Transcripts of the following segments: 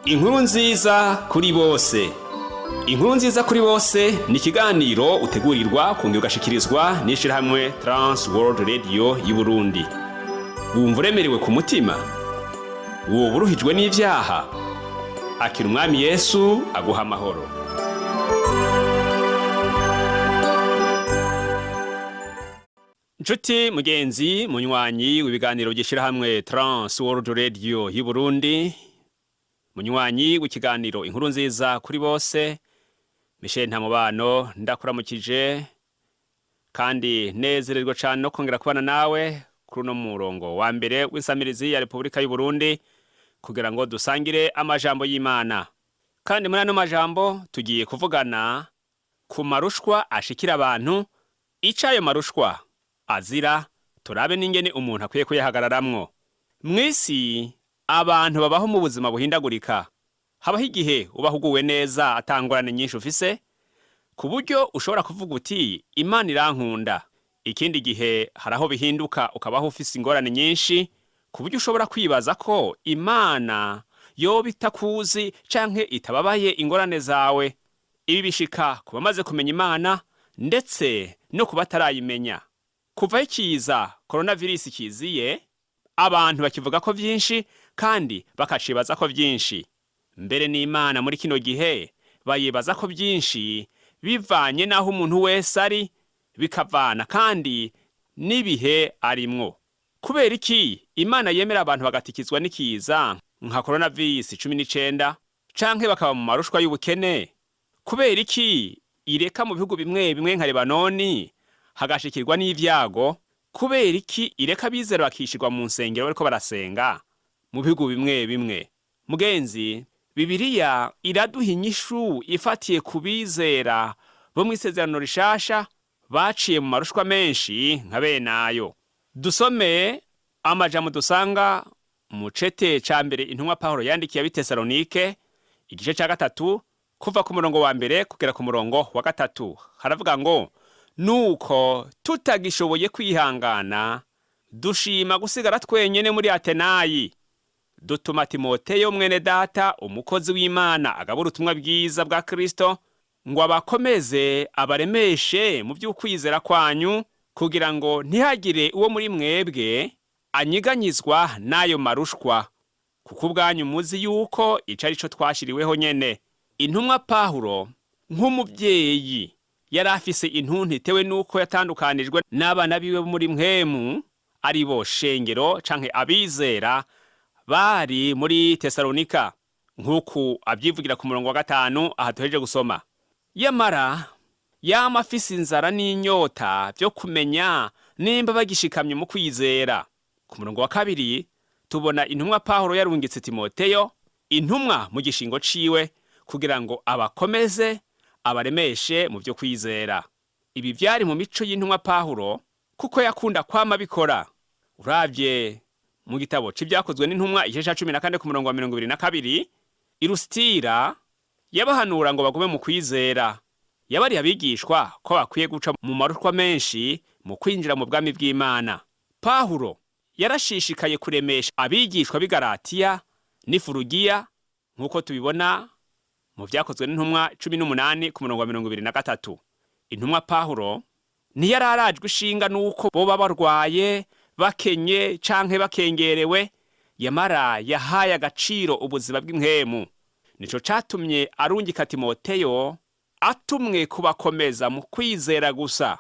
Inkuru nziza kuri bose. Inkuru nziza kuri bose ni ikiganiro utegurirwa kongera ugashikirizwa n'ishirahamwe Trans World Radio y'Uburundi. Wumva uremerewe ku mutima? Woba uruhijwe n'ivyaha? Akira Umwami Yesu aguha amahoro. Nshuti mugenzi munywanyi w'ibiganiro by'ishirahamwe Trans World Radio y'Uburundi, munywanyi w'ikiganiro Inkuru nziza kuri bose, Michel Ntamubano ndakuramukije kandi nezererwa cane no kongera kubana nawe kuri uno murongo wa mbere w'insamirizi ya Repubulika y'u Burundi kugira ngo dusangire amajambo y'Imana. Kandi muri ano majambo tugiye kuvugana ku marushwa ashikira abantu, ico ayo marushwa azira, turabe n'ingene umuntu akwiye kuyahagararamwo. Mw'isi abantu babaho mu buzima buhindagurika. Habaho igihe ubaho uguwe neza ata ngorane nyinshi ufise, ku buryo ushobora kuvuga uti Imana irankunda. Ikindi gihe hari aho bihinduka ukabaho ufise ingorane nyinshi, ku buryo ushobora kwibaza ko Imana yoba itakuzi canke itababaye ingorane zawe. Ibi bishika ku bamaze kumenya Imana ndetse no ku batarayimenya. Kuva aho ikiza coronavirus kiziye, abantu bakivuga ko vyinshi kandi bakacibaza ko vyinshi. Mbere n'Imana muri kino gihe bayibaza ko vyinshi bivanye n'aho umuntu wese ari, bikavana kandi n'ibihe arimwo. Kubera iki Imana yemera abantu bagatikizwa n'ikiza nka coronavirus 19 canke bakaba mu marushwa y'ubukene? Kubera iki ireka mu bihugu bimwe bimwe nka Lebanoni hagashikirwa n'ivyago? Kubera iki ireka abizera bakishirwa mu nsengero bariko barasenga mu bihugu bimwe bimwe? Mugenzi, Bibiliya iraduha inyishu ifatiye ku bizera bo mw'isezerano rishasha baciye mu marushwa menshi nka benayo. Dusome amajambo dusanga mu cete ca mbere intumwa Pawulo yandikiye ab'i Tesalonike, igice ca gatatu, kuva ku murongo wa mbere kugera ku murongo wa gatatu. Haravuga ngo: nuko tutagishoboye kwihangana, dushima gusigara twenyene muri Atenayi. Dutuma Timoteyo mwene data, umukozi w'Imana agabura ubutumwa bwiza bwa Kristo, ngo abakomeze abaremeshe mu vy'ukwizera kwanyu, kugira ngo ntihagire uwo muri mwebwe anyiganyizwa n'ayo marushwa, kuko ubwanyu muzi yuko ico ari co twashiriweho nyene. Intumwa Pawulo nk'umuvyeyi yari afise intuntu itewe n'uko yatandukanijwe n'abana biwe muri mpwemu, ari bo shengero canke abizera bari muri Tesalonika, nk'uku avyivugira ku murongo wa gatanu aha duhejeje gusoma. Yamara yama afise inzara n'inyota vyo kumenya nimba bagishikamye mu kwizera. Ku murongo wa kabiri tubona intumwa Pawulo yarungitse Timoteyo, intumwa mu gishingo ciwe, kugira ngo abakomeze abaremeshe mu vyo kwizera. Ibi vyari mu mico y'intumwa Pawulo kuko yakunda kwama abikora. Uravye mu gitabo c'ivyakozwe n'intumwa igice ca 14 ku murongo wa 22, i Lusitira yabahanura ngo bagume mu kwizera. Yabariye abigishwa ko bakwiye guca mu marushwa menshi mu kwinjira mu bwami bw'Imana. Pawulo yarashishikaye kuremesha abigishwa b'i Galatiya n'i Furugiya nk'uko tubibona mu vyakozwe n'intumwa 18 ku murongo wa 23. Intumwa Pawulo ntiyari arajwe ishinga n'uko boba barwaye, bakenye canke bakengerewe, yamara yahaye agaciro ubuzima bw'impwemu. Nico catumye arungika Timoteyo atumwe kubakomeza mu kwizera gusa.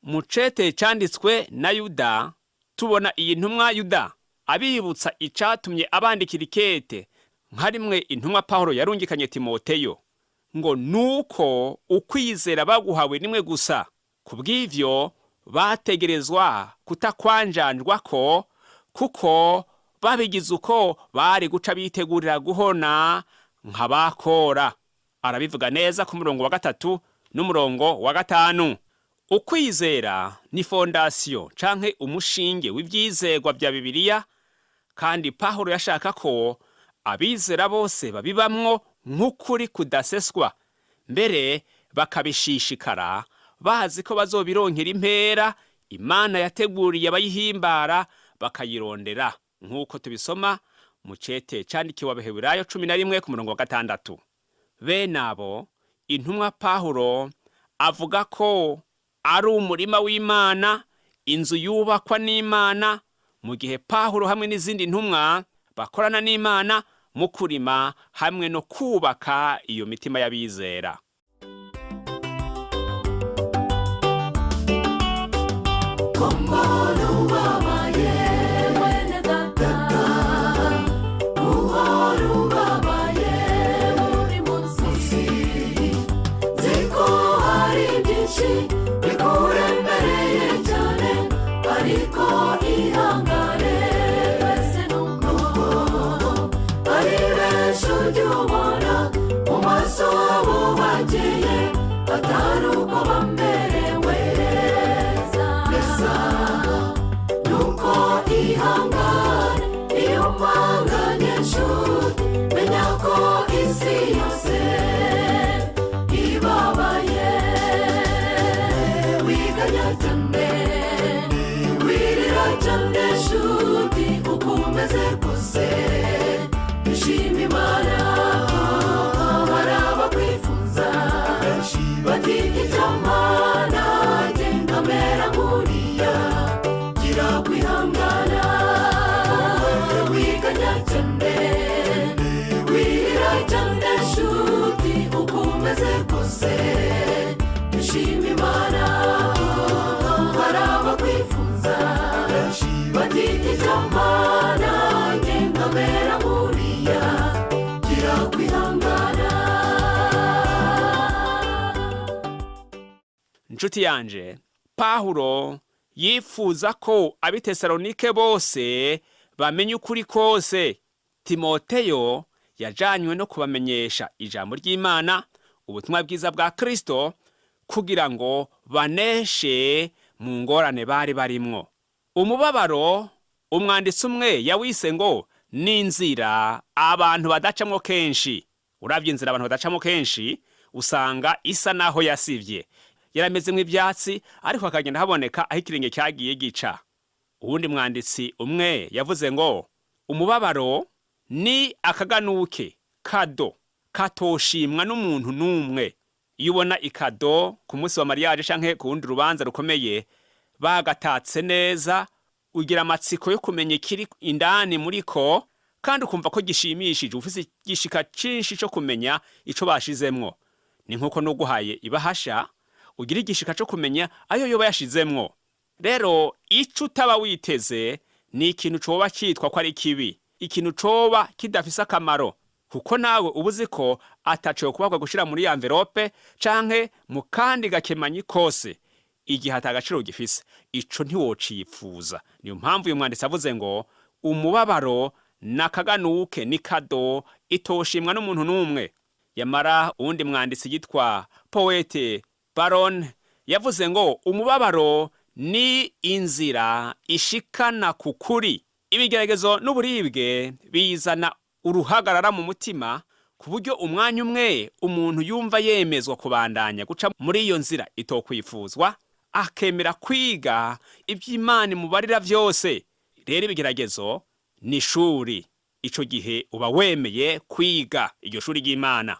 Mu cete canditswe na Yuda tubona iyi ntumwa Yuda abibutsa icatumye abandikira ikete nka rimwe intumwa Pawulo yarungikanye Timoteyo, ngo nuko ukwizera baguhawe nimwe gusa, kubw'ivyo bategerezwa kutakwanjanjwako, kuko babigize uko bari guca bitegurira guhona nk'abakora. Arabivuga neza ku murongo wa gatatu n'umurongo wa gatanu. Ukwizera ni fondasiyo canke umushinge w'ivyizerwa vya Bibiliya, kandi Pawulo yashaka ko abizera bose babibamwo nk'ukuri kudaseswa, mbere bakabishishikara bazi ko bazobironkera impera Imana yateguriye abayihimbara bakayirondera, nk'uko tubisoma Mu cete candikiwe Abaheburayo 11 ku murongo wa 6. Bene abo intumwa Pawulo avuga ko ari umurima w'Imana, inzu yubakwa n'Imana, mu gihe Pawulo hamwe n'izindi ntumwa bakorana n'Imana mu kurima hamwe no kubaka iyo mitima y'abizera. Kombona ubabaye mwene data, uhora ubabaye buri munsi, nzi ko hari byinshi bikuremereye cyane, ariko ihangane. Twese nuko ari benshi ujya ubona mu maso abo bagiye atari uko bamerewe neza. Nuko ihangane, iyo mpanganye nshuti, menya ko isi yose ibabaye. Wiganya cyane, wirira cyane nshuti, uko umeze kose dushima Imana. Hari abakwifuza bati icyamana jye nkamera nk'uriya. Gira kwihangana, wiganya cyane, wirira cyane nshuti, uko umeze kose dushima Imana. Hari abakwifuza bati icyamana jye nkamera nk'uriya. Gira kwihangana. Nshuti yanje, Pawulo yifuza ko abitesalonike bose bamenya ukuri kose. Timoteyo yajanywe no kubamenyesha ijambo ry'Imana, ubutumwa bwiza bwa Kristo, kugira ngo baneshe mu ngorane bari barimwo. Umubabaro umwanditsi umwe yawise ngo ni inzira abantu badacamwo kenshi. Uravye inzira abantu badacamwo kenshi, usanga isa naho yasivye, yaramezemwo ivyatsi, ariko hakagenda haboneka aho ikirenge cyagiye gica. Uwundi mwanditsi umwe yavuze ngo umubabaro ni akaganuke kado katoshimwa n'umuntu n'umwe. Iyo ubona ikado ku munsi wa mariage canke ku wundi rubanza rukomeye bagatatse neza, ugira amatsiko yo kumenya ikiri indani muriko, kandi ukumva ko gishimishije, ufise igishika cinshi co kumenya ico bashizemwo. Ni nkuko n'uguhaye ibahasha ugira igishika co kumenya ayo yoba yashizemwo. Rero ico utaba witeze ni ikintu coba citwa ko ari kibi, ikintu coba kidafise akamaro, kuko nawe uba uzi ko ataco yokubakwa gushira muri ya envelope canke mu kandi gakemanyi kose igihe ata gaciro gifise, ico ntiwocipfuza. Niyo mpamvu uyu mwanditsi avuze ngo umubabaro nakaganuke ni kado itoshimwa n'umuntu n'umwe. Yamara uwundi mwanditsi yitwa Poete Baron yavuze ngo umubabaro ni inzira ishikana ku kuri. Ibigeragezo n'uburibwe bizana uruhagarara mu mutima, ku buryo umwanya umwe umuntu yumva yemezwa kubandanya guca muri iyo nzira itokwifuzwa, akemera kwiga iby'Imana imubarira vyose. Rero ibigeragezo ni ishuri, ico gihe uba wemeye kwiga iryo shuri ry'Imana.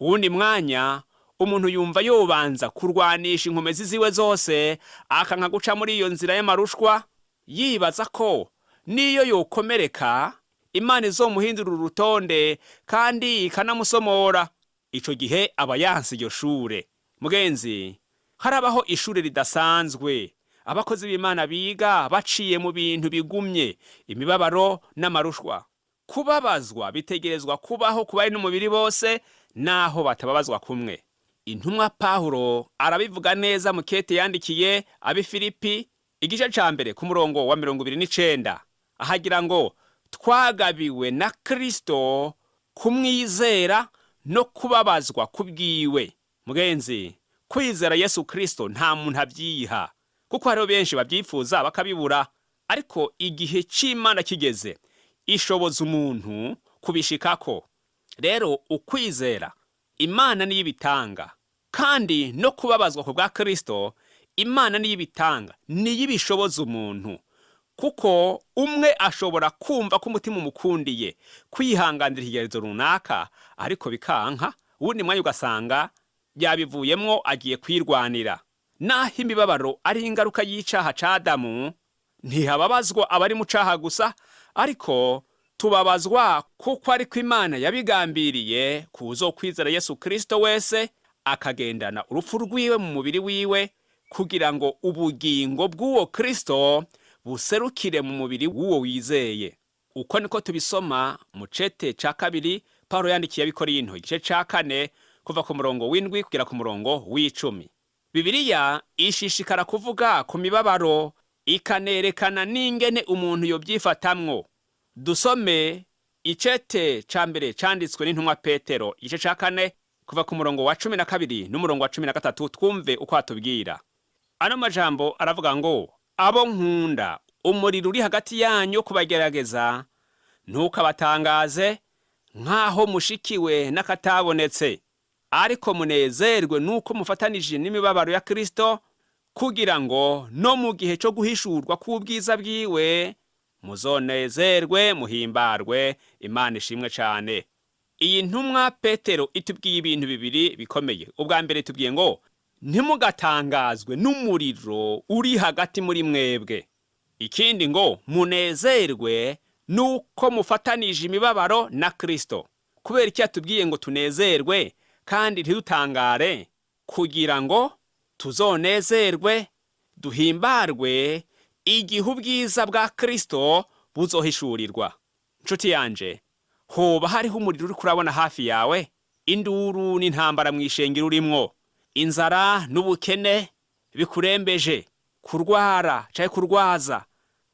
Uwundi mwanya umuntu yumva yobanza kurwanisha inkomezi ziwe zose, akanka guca muri iyo nzira y'amarushwa, yibaza ko niyo yokomereka Imana izomuhindura urutonde kandi ikanamusomora. Ico gihe aba yanse iryo shure. Mugenzi, harabaho ishure ridasanzwe abakozi b'Imana biga baciye mu bintu bigumye, imibabaro n'amarushwa. Kubabazwa bitegerezwa kubaho ku bari n'umubiri bose, naho batababazwa kumwe. Intumwa Pawulo arabivuga neza mu kete yandikiye ab'i Filipi, igice ca mbere ku murongo wa 29, ahagira ngo twagabiwe na Kristo kumwizera no kubabazwa kubwiwe. Mugenzi, kwizera Yesu Kristo nta muntu avyiha, kuko hariho benshi babyifuza bakabibura, ariko igihe c'Imana kigeze ishoboza umuntu kubishikako. Rero ukwizera Imana niyo ibitanga, kandi no kubabazwa ku bwa Kristo Imana niyo ibitanga, niyo ibishoboza umuntu. Kuko umwe ashobora kumva ko umutima umukundiye kwihanganira ikigeragezo runaka, ariko bikanka, uwundi mwanya ugasanga yabivuyemwo agiye kwirwanira. Naho imibabaro ari ingaruka y'icaha ca Adamu, ntihababazwa abari mu caha gusa, ariko tubabazwa kuko ariko Imana yabigambiriye kuzokwizera Yesu Kristo wese akagendana urupfu rwiwe mu mubiri wiwe, kugira ngo ubugingo bw'uwo Kristo buserukire mu mubiri w'uwo wizeye. Uko niko tubisoma mu cete ca kabiri Pawulo yandikiye Abikorinto, igice ca 4, kuva ku murongo w'7 kugera ku murongo w'10. Bibiliya ishishikara kuvuga ku mibabaro, ikanerekana n'ingene umuntu yobyifatamwo. Dusome icete ca mbere canditswe n'intumwa Petero, igice ca 4, kuva ku murongo wa 12 n'umurongo wa 13, twumve uko atubwira. Ano majambo aravuga ngo: abo nkunda, umuriro uri hagati yanyu kubagerageza ntukabatangaze nk'aho mushikiwe n'akatabonetse, ariko munezerwe nuko mufatanije n'imibabaro ya Kristo, kugira ngo no mu gihe cyo guhishurwa k'ubwiza bwiwe muzonezerwe muhimbarwe. Imana ishimwe cane. Iyi ntumwa Petero itubwiye ibintu bibiri bikomeye. Ubwa mbere itubwiye ngo ntimugatangazwe n'umuriro uri hagati muri mwebwe. Ikindi ngo munezerwe nuko mufatanije imibabaro na Kristo. Kubera iki yatubwiye ngo tunezerwe kandi ntidutangare? Kugira ngo tuzonezerwe duhimbarwe igihe ubwiza bwa Kristo buzohishurirwa. Nshuti yanje, hoba hariho umuriro uri kurabona hafi yawe? Induru n'intambara mw'ishengero urimwo, inzara n'ubukene bikurembeje, kurwara canke kurwaza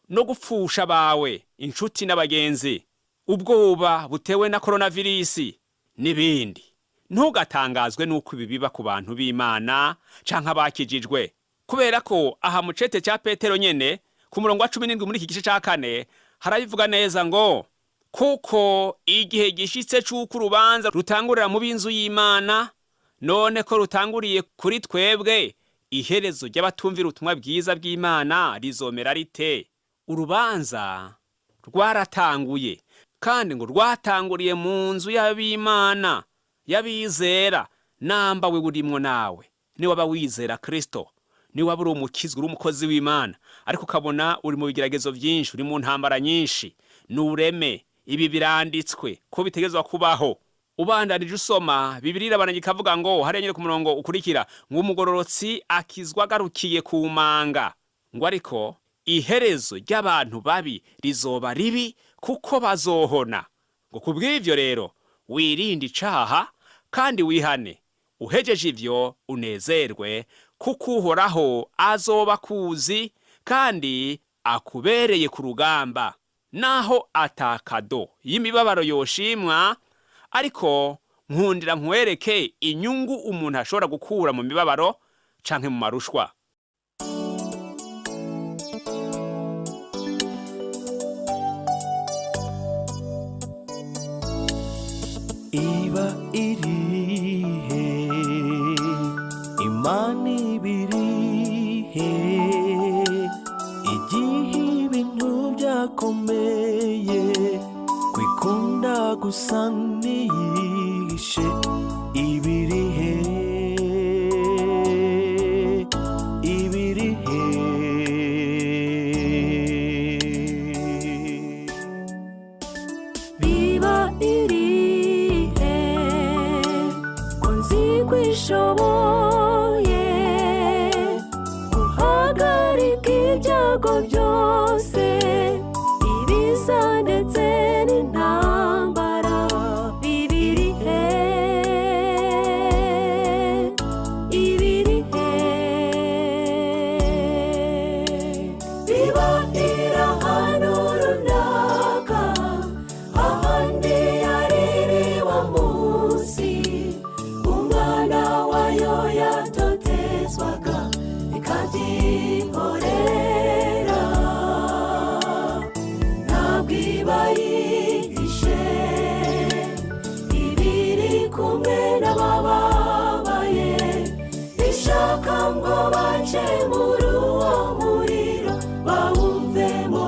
no gupfusha bawe, inshuti n'abagenzi, ubwoba butewe na koronavirisi n'ibindi. Ntugatangazwe n'uko ibi biba ku bantu b'Imana canke abakijijwe, kubera ko aha mu cete ca Petero nyene ku murongo wa 17 muri iki gice ca 4 harabivuga neza ngo: kuko igihe gishitse c'uko urubanza rutangurira mu b'inzu y'Imana, none ko rutanguriye kuri twebwe, iherezo ry'abatumvira ubutumwa bwiza bw'Imana rizomera rite? Urubanza rwaratanguye, kandi ngo rwatanguriye mu nzu y'ab'Imana, y'abizera. Namba we urimwo nawe, niwaba wizera Kristo, niwaba uri umukizwa, uri umukozi w'Imana, ariko ukabona uri mu bigeragezo vyinshi, uri mu ntambara nyinshi, nureme ibi biranditswe ko bitegerezwa kubaho. Ubandanije usoma Bibiliya irabananye ikavuga ngo hariya nyene ku murongo ukurikira ngo umugororotsi akizwa agarukiye ku manga, ngo ariko iherezo ry'abantu babi rizoba ribi kuko bazohona. Ngo kubw'ivyo rero wirinde icaha kandi wihane, uhejeje ivyo unezerwe, kuko Uhoraho azoba akuzi kandi akubereye ku rugamba. Naho atakado y'imibabaro yoshimwa, ariko nkundira nkwereke inyungu umuntu ashobora gukura mu mibabaro canke mu marushwa. Iba irihe, Imana ibirihe, igihe ibintu byakomeye, kwikunda gusa niyishe, ibirihe, ibirihe. Biba irihe ko nzi ko ishoboye guhagarika ibyago byose, ibiza ndetse n'intambara, bibirihe, ibirihe. Biba iri ahantu runaka, ahandi yaririwe munsi, umwana wayo yatotezwaga ikabyikorera, ntabwo iba yihishe, ibiri kumwe n'abababaye, ishaka ngo bace muri uwo muriro bawumvemo.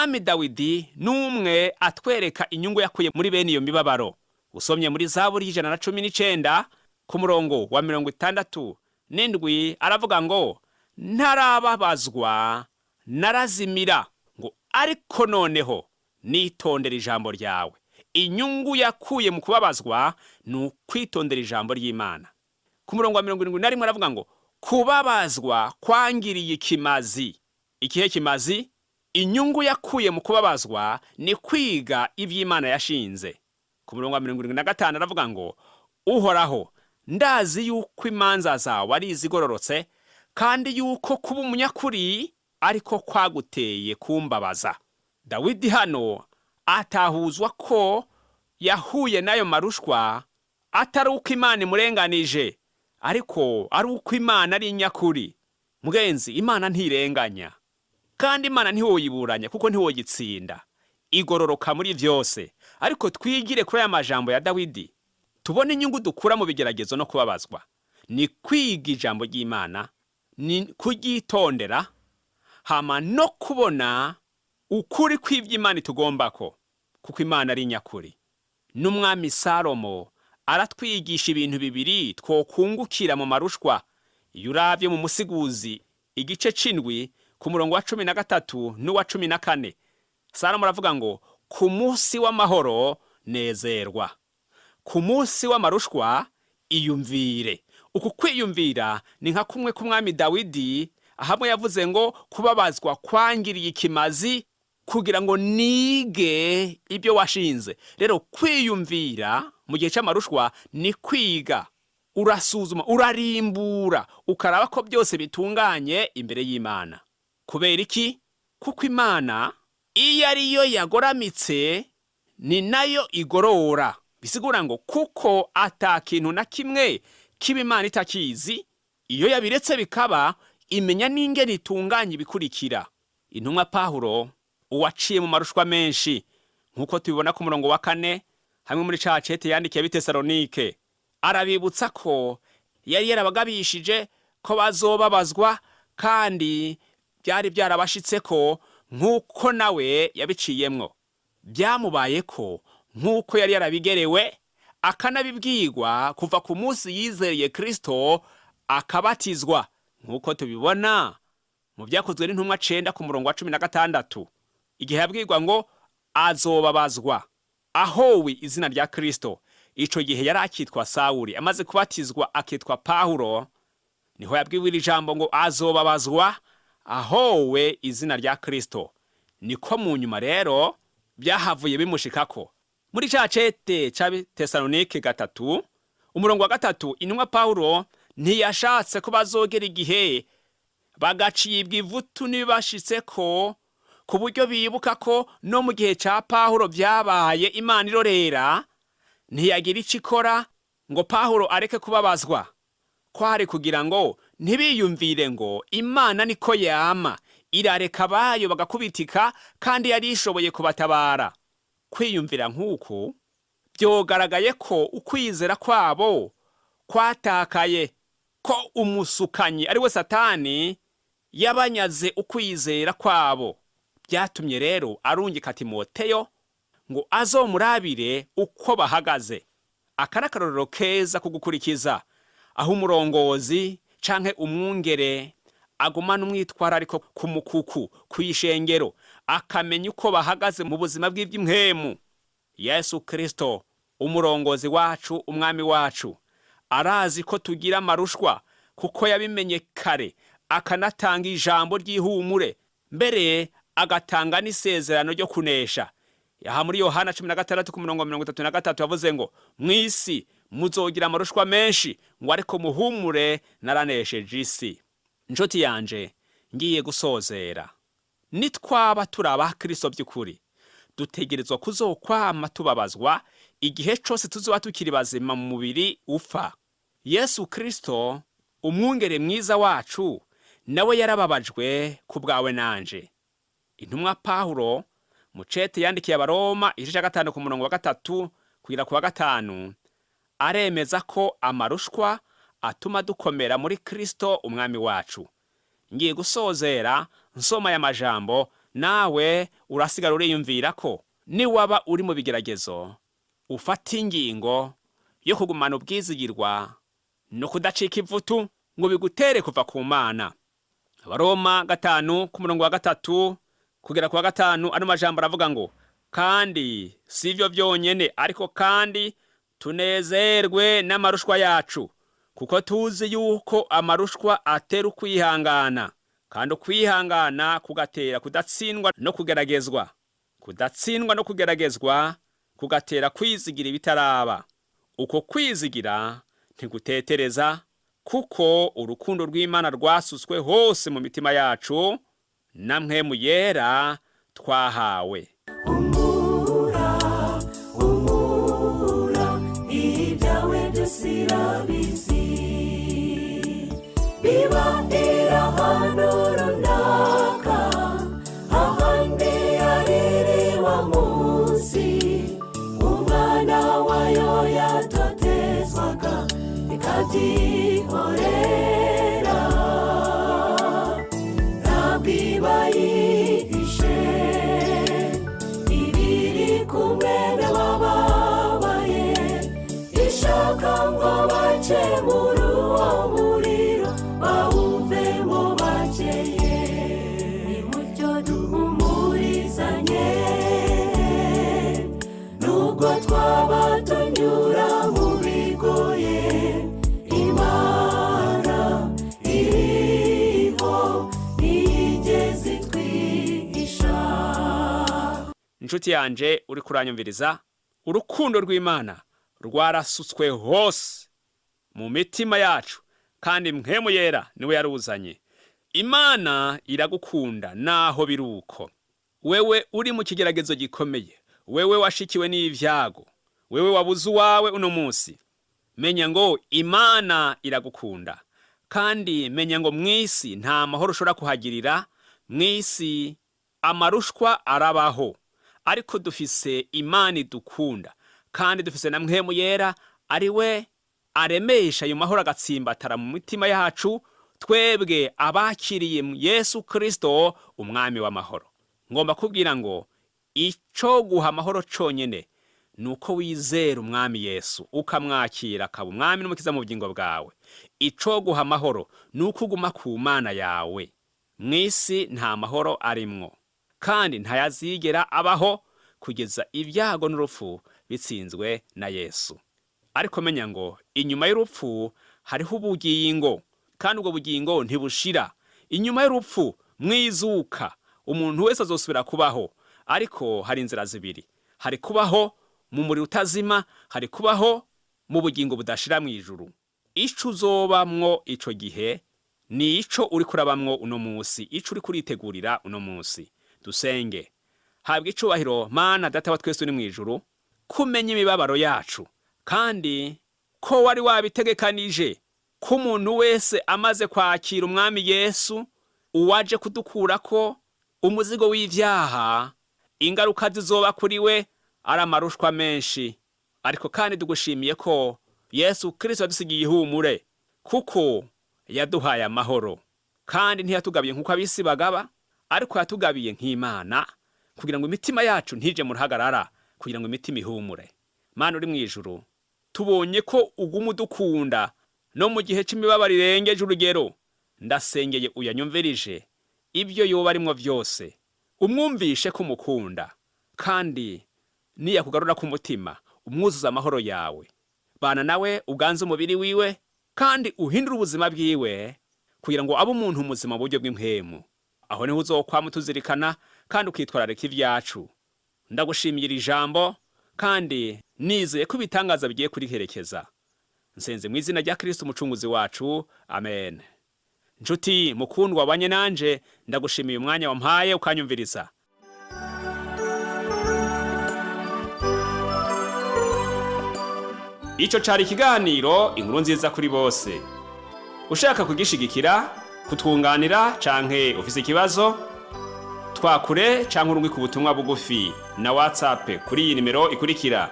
Umwami Dawidi n'umwe atwereka inyungu yakuye muri bene iyo mibabaro. Usomye muri Zaburi y'119 ku murongo wa 67, aravuga ngo: "Ntarababazwa narazimira," ngo, "ariko noneho nitondera ijambo ryawe." Inyungu yakuye mu kubabazwa ni ukwitondera ijambo ry'Imana. Ku murongo wa 71 aravuga ngo: "Kubabazwa kwangiriye ikimazi." Ikihe kimazi? Inyungu yakuye mu kubabazwa ni kwiga iby'Imana yashinze. Ku murongo wa 75 aravuga ngo: "Uhoraho, ndazi yuko imanza zawe ari izigororotse, kandi yuko kuba umunyakuri ariko kwaguteye kumbabaza." Dawidi hano atahuzwa ko yahuye n'ayo marushwa atari uko Imana imurenganije, ariko ari uko Imana ari inyakuri. Mugenzi, Imana ntirenganya, kandi Imana ntiwoyiburanya kuko ntiwoyitsinda, igororoka muri byose. Ariko twigire kuri aya majambo ya Dawidi, tubone inyungu dukura mu bigeragezo no kubabazwa. Ni kwiga ijambo ry'Imana, ni kuryitondera, hama no kubona ukuri kw'iby'Imana itugombako, kuko Imana ari nyakuri. N'umwami Salomo aratwigisha ibintu bibiri twokungukira mu marushwa. Iyo urabye mu Musiguzi igice c'indwi ku murongo wa 13 n'uwa 14, Salomo aravuga ngo: "Ku munsi w'amahoro nezerwa, ku munsi w'amarushwa iyumvire." Uku kwiyumvira ni nka kumwe k'umwami Dawidi, ahamwe yavuze ngo: "Kubabazwa kwangiriye ikimazi kugira ngo nige ibyo washinze." Rero kwiyumvira mu gihe cy'amarushwa ni kwiga, urasuzuma, urarimbura, ukaraba ko byose bitunganye imbere y'Imana. Kubera iki? Kuko Imana iyo ariyo yagoramitse ni nayo igorora. Bisigura ngo kuko ata kintu na kimwe kiba Imana itakizi, iyo yabiretse bikaba, imenya n'ingene itunganya ibikurikira. Intumwa Pawulo, uwaciye mu marushwa menshi, nk'uko tubibona ku murongo wa 4 hamwe muri ca cete yandikiye ab'Itesalonike, arabibutsa ko yari yarabagabishije ko bazobabazwa, kandi byari byarabashitseko nk'uko nawe yabiciyemwo. Byamubayeko nk'uko yari yarabigerewe, akanabibwirwa kuva ku munsi yizeye Kristo akabatizwa, nk'uko tubibona mu Byakozwe n'Intumwa 9 ku murongo wa 16, igihe yabwirwa ngo azobabazwa ahowe izina rya Kristo. Ico gihe yari akitwa Sawuli, amaze kubatizwa akitwa Pawulo, niho yabwiwe iri jambo ngo azobabazwa ahowe izina rya Kristo. Niko mu nyuma rero byahavuye bimushikako. Muri ca cete c'Abitesalonike 3 umurongo wa 3, intumwa Pawulo ntiyashatse ko bazogera igihe bagacibwa ivutu n'ibibashitseko, ku buryo bibuka ko no mu gihe ca Pawulo vyabaye, Imana irorera ntiyagira ico ikora ngo Pawulo areke kubabazwa. Kwari kugira ngo ntibiyumvire ngo Imana niko yama irareka abayo bagakubitika kandi yari ishoboye kubatabara. Kwiyumvira nk'uku byogaragaye ko ukwizera kwabo kwatakaye, ko umusukanyi ari we Satani yabanyaze ukwizera kwabo. Byatumye rero arungika Timoteyo ngo azomurabire uko bahagaze. Aka ni akarorero keza ko gukurikiza, aho umurongozi canke umwungere agumana umwitwarariko ku mukuku kw'ishengero, akamenya uko bahagaze mu buzima bw'iby'impwemu. Yesu Kristo, umurongozi wacu, umwami wacu, arazi ko tugira amarushwa, kuko yabimenye kare, akanatanga ijambo ry'ihumure, mbere agatanga n'isezerano ryo kunesha. Aha muri Yohana 16 ku murongo 33 yavuze ngo: "Mw'isi muzogira amarushwa menshi," ngo, "ariko muhumure, naranesheje isi." Nshuti yanje, ngiye gusozera. Nitwaba turi abakristo by'ukuri, dutegerezwa kuzokwama tubabazwa igihe cose tuzoba tukiri bazima mu mubiri upfa. Yesu Kristo, umwungere mwiza wacu, nawe yarababajwe ku bwawe nanje. Intumwa Pawulo mucete yandikiye Abaroma igice cya 5 ku murongo wa 3 kugera ku wa 5, aremeza ko amarushwa atuma dukomera muri Kristo umwami wacu. Ngiye gusozera nsoma aya majambo. Nawe urasigara uriyumvira ko niwaba uri mu bigeragezo ufata ingingo yo kugumana ubwizigirwa no kudacika ivutu ngo bigutere kuva ku Mana. Abaroma 5 ku murongo wa 3 kugera ku wa 5, ano majambo aravuga ngo: kandi sivyo vyonyene, ariko kandi tunezerwe n'amarushwa yacu, kuko tuzi yuko amarushwa atera ukwihangana, kandi ukwihangana kugatera kudatsindwa no kugeragezwa, kudatsindwa no kugeragezwa kugatera kwizigira ibitaraba. Uko kwizigira ntigutetereza, kuko urukundo rw'Imana rwasutswe hose mu mitima yacu na Mpwemu Yera twahawe. Humura, humura, ibyawe byose irabizi. Biba ahantu runaka, ahandi yaririwe munsi, umwana wayo yatotezwaga, ikabyihorera. Ntabwo iba yihishe, ibiri kumwe n'abababaye, ishaka ngo bace muri uwo muriro, bawuvemo bakeye. Nimucyo duhumurizanye, nubwo twaba tunyura mu bigoye, Imana iriho ntiyigeze itwihisha. Inshuti yanje uri kuranyumviriza, urukundo rw'Imana rwarasutswe hose mu mitima yacu, kandi Mpwemu Yera niwe yaruzanye. Imana iragukunda naho biruko. Wewe uri mu kigeragezo gikomeye, wewe washikiwe n'ivyago, wewe wabuze uwawe uno munsi, menya ngo Imana iragukunda. Kandi menya ngo mw'isi nta mahoro ushobora kuhagirira, mw'isi amarushwa arabaho, ariko dufise Imana idukunda, kandi dufise na Mpwemu Yera ari we aremesha ayo mahoro agatsimbatara mu mitima yacu, twebwe abakiriye Yesu Kristo umwami w'amahoro. Ngomba kubwira ngo ico guha amahoro conyene ni uko wizera umwami Yesu, ukamwakira akaba umwami n'umukiza mu bugingo bwawe. Ico guha amahoro ni uko uguma ku Mana yawe. Mw'isi nta mahoro arimwo, kandi ntayazigera abaho kugeza ibyago n'urupfu bitsinzwe na Yesu. Ariko menya ngo inyuma y'urupfu hariho ubugingo, kandi ubwo bugingo ntibushira. Inyuma y'urupfu mwizuka umuntu wese azosubira kubaho, ariko hari inzira zibiri: hari kubaho mu muriro utazima, hari kubaho mu bugingo budashira mu ijuru. Ico uzobamwo ico gihe ni ico uri kurabamwo uno munsi, ico uri kuritegurira uno munsi. Dusenge. Habwa icubahiro Mana Data wa twese uri mu ijuru, kumenya imibabaro yacu, kandi ko wari wabitegekanije ko umuntu wese amaze kwakira umwami Yesu, uwaje kudukurako umuzigo w'ivyaha, ingaruka zizoba kuri we ari amarushwa menshi. Ariko kandi tugushimiye ko Yesu Kristo yadusigiye ihumure, kuko yaduhaye amahoro, kandi ntiyatugabiye nk'uko ab'isi bagaba, ariko yatugabiye nk'Imana, kugira ngo imitima yacu ntije mu ruhagarara, kugira ngo imitima ihumure. Mana uri mu ijuru, tubonye ko uguma udukunda no mu gihe c'imibabaro irengeje urugero. Ndasengeye uyanyumvirije ibyo yoba arimwo vyose, umwumvishe ko umukunda, kandi niyakugarura ku mutima umwuzuza amahoro yawe. Bana nawe uganze umubiri wiwe, kandi uhindure ubuzima bwiwe kugira ngo abe umuntu muzima mu buryo bw'impwemu. Aho niho uzokwama utuzirikana kandi ukitwararika ivyacu. Ndagushimiye iri jambo, kandi nizeye ko ibitangaza bigiye kuriherekeza. Nsenze mu izina rya Kristo umucunguzi wacu, amen. Nshuti mukundwa wabanye nanje, ndagushimiye umwanya wampaye ukanyumviriza. Ico cari ikiganiro Inkuru Nziza kuri Bose. Ushaka kugishigikira, kutwunganira canke ufise ikibazo, twakure canke urungike ubutumwa bugufi na WhatsApp kuri iyi nimero ikurikira: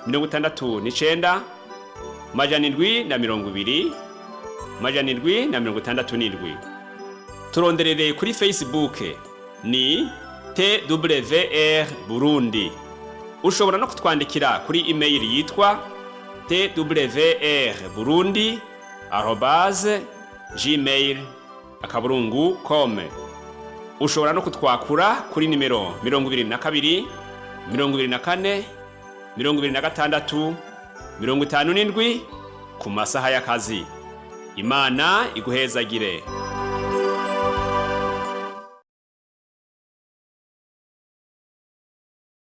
69 720 767. Turonderere kuri Facebook. Ni TWR Burundi. Ushobora no kutwandikira kuri email yitwa twrburundi@gmail.com. Ushobora no kutwakura kuri nimero 22, 24, 26, 57 ku masaha y'akazi. Imana iguhezagire.